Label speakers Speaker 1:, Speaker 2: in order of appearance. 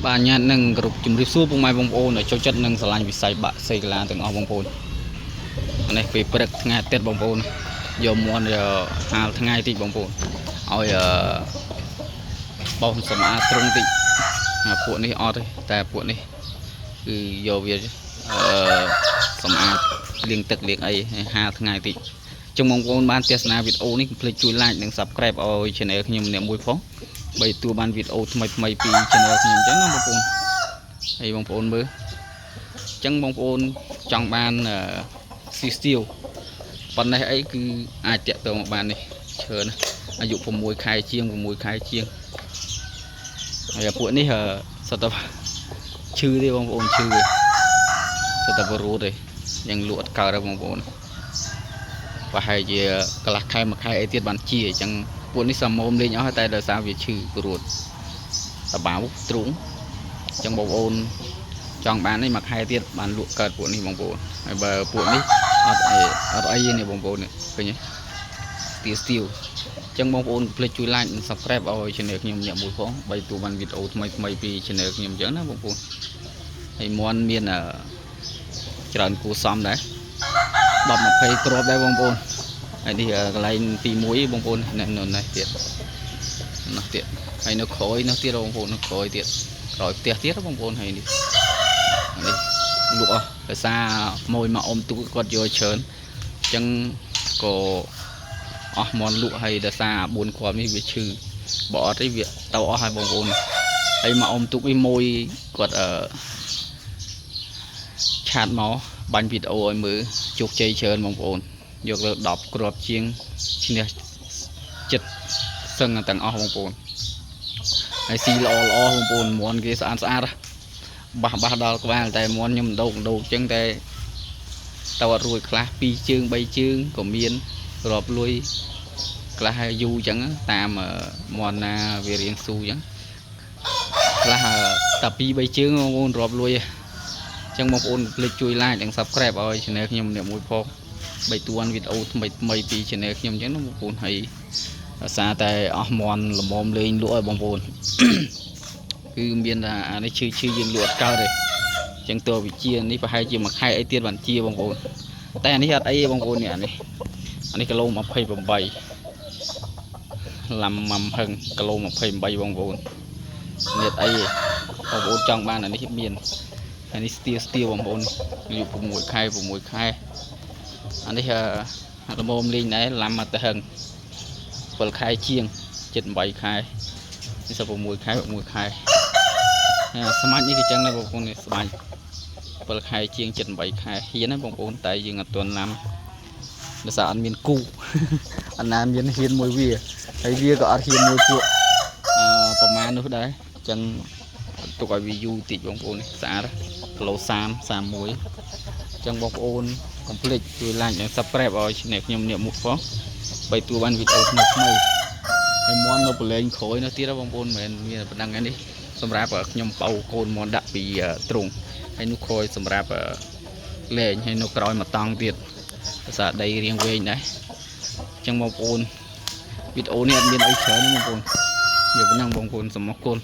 Speaker 1: បាទញ៉ាំនឹងគ្រប់ជំរាបសួរពុកម៉ែបងប្អូនដែលចូលចិត្តនឹងស្រឡាញ់វិស័យបាក់សីកឡាទាំងអស់បងប្អូននេះពេលព្រឹកថ្ងៃអាទិត្យបងប្អូនយកមន់យកហាលថ្ងៃតិចបងប្អូនឲ្យអឺបោសសម្អាតត្រង់តិចអាពួកនេះអត់ទេតែពួកនេះគឺយកវាអឺសម្អាតលាងទឹកលាងអីឲ្យហាលថ្ងៃតិចចឹងបងប្អូនបានទស្សនាវីដេអូនេះកុំភ្លេចជួយ like និង Subscribe ឲ្យ Channel ខ្ញុំម្នាក់មួយផងបីទទួលបានវីដេអូថ្មីថ្មីពី Channel ខ្ញុំអញ្ចឹងណាបងប្អូនហើយបងប្អូនមើលអញ្ចឹងបងប្អូនចង់បានអឺស៊ីស្ទៀវប៉ុណ្ណេះអីគឺអាចតាក់ទងមកបាននេះច្រើនណាស់អាយុ6ខែជាង6ខែជាងហើយពួកនេះអឺសុទ្ធតែឈឺទេបងប្អូនឈឺទេសុទ្ធតែបរូតទេយ៉ាងលក់អត់កើតទេបងប្អូនប្រហែលជាកន្លះខែមួយខែអីទៀតបានជាអញ្ចឹងពួកនេះសមមលេងអស់ហើយតែដោយសារវាឈឺព្រួតតបៅទ្រូងអញ្ចឹងបងប្អូនចង់បាននេះមួយខែទៀតបានលក់កើតពួកនេះបងប្អូនហើយបើពួកនេះអត់អីអត់អីទេនេះបងប្អូននេះឃើញទេស្ទាស្ទាវអញ្ចឹងបងប្អូនកុំភ្លេចជួយ like និង Subscribe ឲ្យ Channel ខ្ញុំម្នាក់មួយផងបីទទួលបានវីដេអូថ្មីថ្មីពី Channel ខ្ញុំអញ្ចឹងណាបងប្អូនហើយមន់មានអឺច្រើនគួរសមដែរ10 20គ្រាប់ដែរបងប្អូនហើយនេះកន្លែងទី1បងប្អូននៅនេះទៀតនោះទៀតហើយនៅក្រោយនោះទៀតបងប្អូននៅក្រោយទៀតក្រោយផ្ទះទៀតបងប្អូនហើយនេះនេះលក់អស់ភាសាមួយមកអុំទូគាត់យកច្រើនអញ្ចឹងក៏អស់មន់លក់ហើយដោយសារ4គ្រាប់នេះវាឈឺបើអត់ទេវាទៅអស់ហើយបងប្អូនហើយមកអុំទូកនេះមួយគាត់អឺchat មកបាញ់វីដេអូឲ្យមើលជោគជ័យច្រើនបងប្អូនយកលើ10គ្រាប់ជាងឈ្នះចិត្តសឹងទាំងអស់បងប្អូនហើយស៊ីល្អល្អបងប្អូនមន់គេស្អាតស្អាតបាសបាសដល់ក្បាលតែមន់ខ្ញុំដោកដោកអញ្ចឹងតែទៅអត់រួចខ្លះ2ជើង3ជើងក៏មានរាប់លុយខ្លះហើយយូរអញ្ចឹងតាមមន់ណាវារៀងស៊ូអញ្ចឹងខ្លះតែ2 3ជើងបងប្អូនរាប់លុយអញ្ចឹងបងប្អូនកុំភ្លេចជួយ like និង Subscribe ឲ្យ Channel ខ្ញុំម្នាក់មួយផងបីទួនវីដេអូថ្មីថ្មីពី Channel ខ្ញុំអញ្ចឹងណាបងប្អូនហើយដោយសារតែអស់មន់ល្មមលេងលក់ឲ្យបងប្អូន គឺមានថាអានេះឈឺឈឺយើងលក់អត់កើតទេអញ្ចឹងតើវិជានេះប្រហែលជាមួយខែអីទៀតបានជាបងប្អូនតែអានេះអត់អីទេបងប្អូននេះអានេះអានេះគីឡូ28ឡាំម៉ាំហឹងគីឡូ28បងប្អូននេះអត់អីទេបងប្អូនចង់បានអានេះមានអានេះស្ទាស្ទាបងប្អូនអាយុ6ខែ6ខែអានេះអឺល្មមលេងដែរឡាំមកទៅហឹង7ខែជាង78ខែនេះសិ6ខែ6ខែស្មាច់នេះក៏ចឹងដែរបងប្អូននេះស្មាច់7ខែជាង78ខែហ៊ានណាបងប្អូនតែយើងអត់ទាន់ឡាំដោយសារអត់មានគូ អត់ណាមានហ៊ានមួយវាហើយវាក៏អត់ហ៊ានមួយពួកអឺប្រមាណនោះដែរអញ្ចឹងទុកឲ្យវាយូរតិចបងប្អូននេះស្អាតគីឡូ30 31អញ្ចឹងបងប្អូនកុំភ្លេចជួយ like និង Subscribe ឲ្យអ្នកខ្ញុំអ្នកមុខផងបីទួបានវីដេអូថ្មីថ្មីហើយមន់នៅប្រឡែងក្រោយនោះទៀតបងប្អូនមិនមែនមានប៉ុណ្ណឹងឯនេះសម្រាប់ខ្ញុំបៅកូនមន់ដាក់ពីទ្រុងហើយនោះក្រោយសម្រាប់លេងហើយនៅក្រោយមកតង់ទៀតភាសាដីរៀងវែងដែរអញ្ចឹងបងប្អូនវីដេអូនេះអត់មានអីច្រើនទេបងប្អូនមានប៉ុណ្ណឹងបងប្អូនសូមអរគុណ។